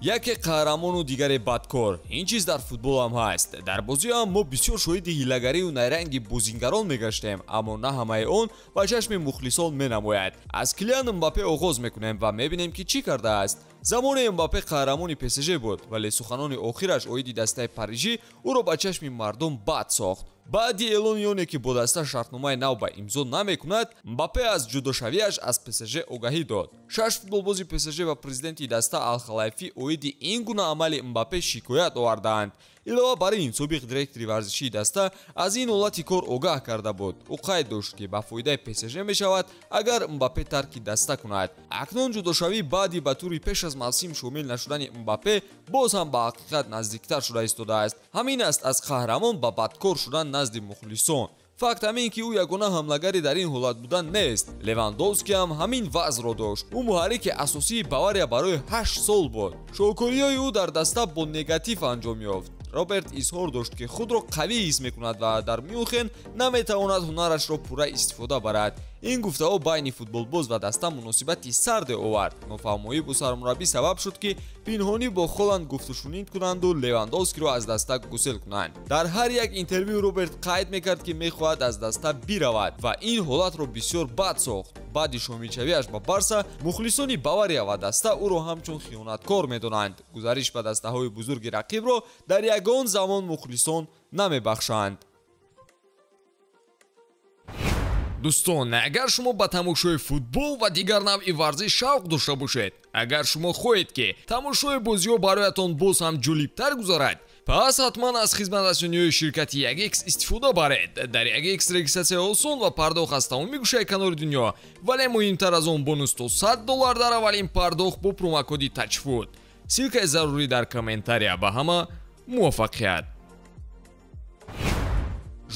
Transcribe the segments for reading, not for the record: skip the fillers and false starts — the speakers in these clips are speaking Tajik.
Яке қаҳрамону дигаре бадкор. Ин чиз дар футбол ҳам ҳаст. Дар бозиҳо ҳам мо бисёр шоҳиди ҳилагарию найранги бозингарон мегаштем, аммо на ҳамаи он ба чашми мухлисон менамояд. Аз Килиан Мбаппе оғоз мекунем ва мебинем, ки чӣ кардааст. Замоне Мбаппе қаҳрамони ПСЖ буд, вале суханони охираш оиди дастаи парижӣ ӯро ба чашми мардум бад сохт. Баъди эълони оне, ки бо даста шартномаи нав ба имзо намекунад, Мбаппе аз ҷудошавиаш аз ПСЖ огаҳӣ дод. Шаш футболбози ПСЖ ва президенти даста Алхалайфӣ оиди ин гуна амали Мбаппе шикоят овардаанд. Илова бар ин, собиқ директори варзишии даста аз ин ҳолати кор огаҳ карда буд. Ӯ қайд дошт, ки ба фоидаи ПСЖ мешавад, агар Мбаппе тарки даста кунад. Акнун ҷудошавӣ баъди ба тури пеш аз мавсим шомил нашудани Мбаппе боз ҳам ба ҳақиқат наздиктар шуда истодааст. Ҳамин аст аз қаҳрамон ба бадкор шудан назди мухлисон. Факт ҳамин, ки ӯ ягона ҳамлагари дар ин ҳолат будан нест. Левандовский ҳам ҳамин вазъро дошт. Ӯ муҳаррики асосии Бавария барои 8 сол буд. Шоҳкориҳои ӯ дар даста бо негатив анҷом ёфт. Роберт изҳор дошт, ки худро қавӣ ҳис мекунад ва дар Мюнхен наметавонад ҳунарашро пурра истифода барад. Ин гуфтаҳо байни футболбоз ва даста муносибати сарде овард. Нофаҳмоӣ бо сармураббӣ сабаб шуд, ки пинҳонӣ бо Холанд гуфтушунид кунанду Левандовскиро аз даста гусел кунанд. Дар ҳар як интервю Роберт қайд мекард, ки мехоҳад аз даста биравад ва ин ҳолатро бисёр бад сохт. Баъди шомилшавиаш ба Барса, мухлисони Бавария ва даста ӯро ҳамчун хиёнаткор медонанд. Гузариш ба дастаҳои бузурги рақибро дар ягон замон мухлисон намебахшанд. Дӯстон, агар шумо ба тамошои футбол ва дигар навъи варзиш шавқ дошта бошед, агар шумо хоҳед, ки тамошои бозиҳо бароятон боз ҳам ҷолибтар гузарад, пас ҳатман аз хизматрасониҳои ширкати 1X истифода баред. Дар 1X регистратсия осон ва пардохт аз тамоми гӯшаи канори дунё, вале муҳимтар аз он бонус то $100 дар аввалин пардохт бо промокоди TAJFOOT. Ссылкаи зарурӣ дар комментария. Ба ҳама муваффақият!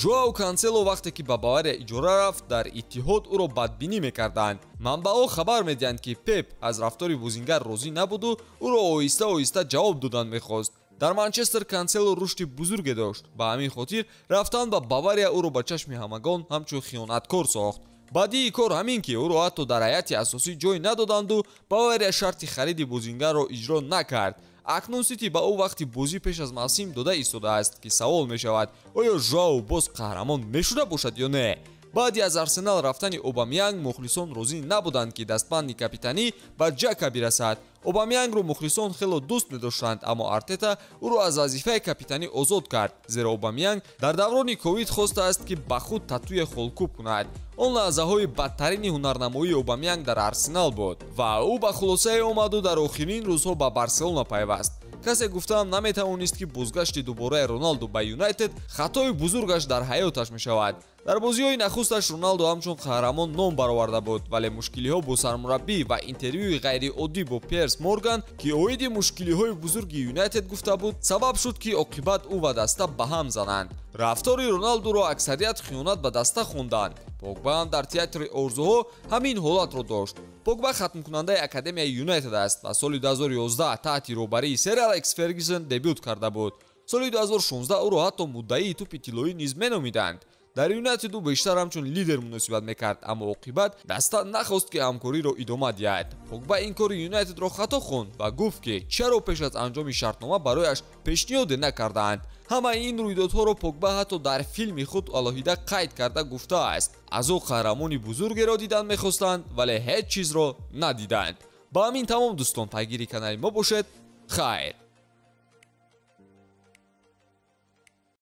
Жоао Кансело вақте ки ба Бавария иҷора рафт, дар Иттиҳод ӯро бадбинӣ мекарданд. Манбаъҳо хабар медиҳанд, ки Пеп аз рафтори бозингар розӣ набуду ӯро оҳиста-оҳиста ҷавоб додан мехост. Дар Манчестер Кансело рушди бузурге дошт. Ба ҳамин хотир рафтан ба Бавария ӯро ба чашми ҳамагон ҳамчун хиёнаткор сохт. Баъдии кор ҳамин, ки ӯро ҳатто дар ҳайати асосӣ ҷой нададанду Бавария шарти хариди бозингарро иҷро накард. Акнун Сити ба ӯ вақти бозӣ пеш аз мавсим дода истодааст, ки савол мешавад, оё Жоао боз қаҳрамон мешуда бошад ё не? Баъди аз Арсенал рафтани Обамеянг мухлисон розӣ набуданд, ки дастбанди капитанӣ ба Ҷака бирасад. Обамеянгро мухлисон хело дӯст медоштанд, аммо Артета ӯро аз вазифаи капитанӣ озод кард, зеро Обамеянг дар даврони ковид хостааст, ки ба худ татуе холкӯб кунад. Он лаҳзаҳои бадтарини ҳунарнамоии Обамеянг дар Арсенал буд ва ӯ ба хулосае омаду дар охирин рӯзҳо ба Барселона пайваст. Касе гуфтаам наметавонист, ки бозгашти дубораи Роналду ба Юнайтед хатои бузургаш дар ҳаёташ мешавад. Дар бозиҳои нахусташ Роналду ҳамчун қаҳрамон ном бароварда буд, вале мушкилиҳо бо сармураббӣ ва интервюи ғайриоддӣ бо Перс Морган, ки оиди мушкилиҳои бузурги Юнайтед гуфта буд, сабаб шуд, ки оқибат ӯ ва даста ба ҳам зананд. Рафтори Роналдуро аксарият хиёнат ба даста хонданд. Погба ҳам дар театри орзуҳо ҳамин ҳолатро дошт. Погба хатмкунандаи Академияи Юнайтед аст ва соли 2011 таҳти роҳбарии сер Алекс Фергюсон дебют карда буд. Соли 2016 ӯро ҳатто муддаии тӯпи тиллоӣ низ меномиданд. Дар Юнайтед ӯ бештар ҳамчун лидер муносибат мекард, аммо оқибат даста нахост, ки ҳамкориро идома диҳад. Погба ин кори Юнайтедро хато хонд ва гуфт, ки чаро пеш аз анҷоми шартнома барояш пешниҳоде накардаанд. Ҳамаи ин рӯйдодҳоро Погба ҳатто дар филми худ алоҳида қайд карда гуфтааст. Аз ӯ қаҳрамони бузургеро дидан мехостанд, вале ҳеҷ чизро надиданд. Ба ҳамин тамом, дӯстон, пайгири канали мо бошед. Хайр.